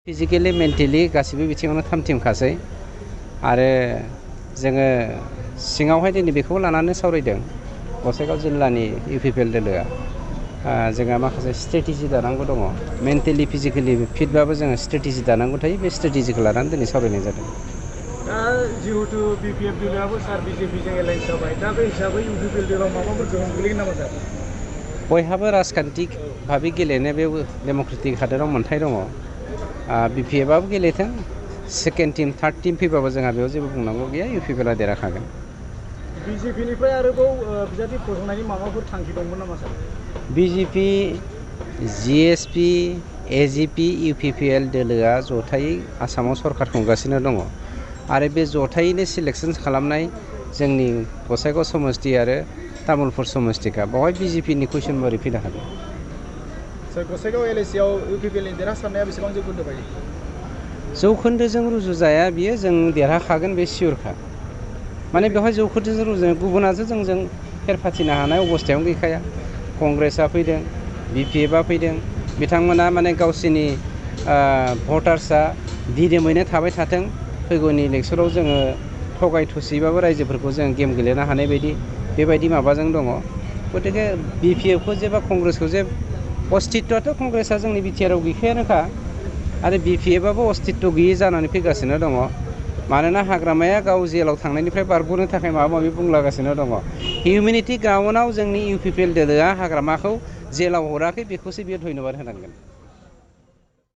Physically mentally गासिबो बिथिङावनो थामथिमखासै आरो जोङो सिङावहाय दिनै बेखौ लानानै सावरायदों गसाइगाव जिल्लानि इउपिपिएल दोलोआ जोंहा माखासे स्ट्रेटेजि दानांगौ दङ मेन्टेलि फिजिकेलि फिटबाबो जोङो स्ट्रेटेजि दानांगौ थायो बे स्ट्रेटेजिखौ लानानै दिनै सावरायनाय जादों। दा जिहेतु बिपिएफ दोलोआबो सार बिजेपिजों एलायन्स जाबाय दा बे हिसाबै इउपिपिएल दोलोआव माबाफोर गोहोम गोग्लैगोन नामा सार? बयहाबो राजखान्थि भाबै गेलेनो बे डेम'क्रेटिक हादोराव मोन्थाय दङ। बिपिएफआबो गेलेथों सेकेन्ड टिम थार्ड टिम फैबाबो जोंहा बेयाव जेबो बुंनांगौ गैया इउपिपिएलआ देरहाखागोन। बिजेपिनिफ्राय आरोबाव बिजाथि फसंनायनि माबाफोर थांखि दंमोन नामा सार? बिजेपि जिएसपि एजिपि इउपिपिएल दोलोआ जथायै आसामाव सरकार खुंगासिनो दङ आरो बे जथायैनो सिलेक्सन खालामनाय जोंनि गसाइगाव समस्ति आरो तामुलपुर समस्तिखा बेवहाय बिजेपिनि कुइसन बोरै फैनो हागोन? सार गसाइगाव एलएसिआव इउपिपिएलनि देरहासारनाया बेसेबां जौखोन्दो बायदि? जौखोन्दोजों रुजुजाया बियो जों देरहाखागोन बे सियरखा। माने बेवहाय जौखोन्दोजों रुजुजाया गुबुनासो जोंजों फेर फाथिनो हानाय अबस्थायावनो गैखाया। कंग्रेसआ फैदों बिपिएफआ फैदों बिथांमोना माने गावसिनि भटार्सआ दिदोमैनो थाबाय थाथों फैगौनि इलेक्सनाव जोङो थगाय थसिबाबो रायजोफोरखौ जों गेम गेलेनो हानाय बायदि बेबायदि माबाजों दङ। गतिके बिपिएफखौ जे बा कंग्रेसखौ जे अस्तित्वआथ' कंग्रेसआ जोंनि बिटिआरआव गैखायानोखा आरो बिपिएफआबो अस्तित्व गैयै जानानै फैगासिनो दङ। मानोना हाग्रामाया गाव जेलाव थांनायनिफ्राय बारग'नो थाखाय माबा माबि बुंलागासिनो दङ। हिउमेनिटि ग्राउन्डआव जोंनि इउपिपिएल दोलोआ हाग्रामाखौ जेलाव हराखै बेखौसो बियो धन्यबाद होनांगोन।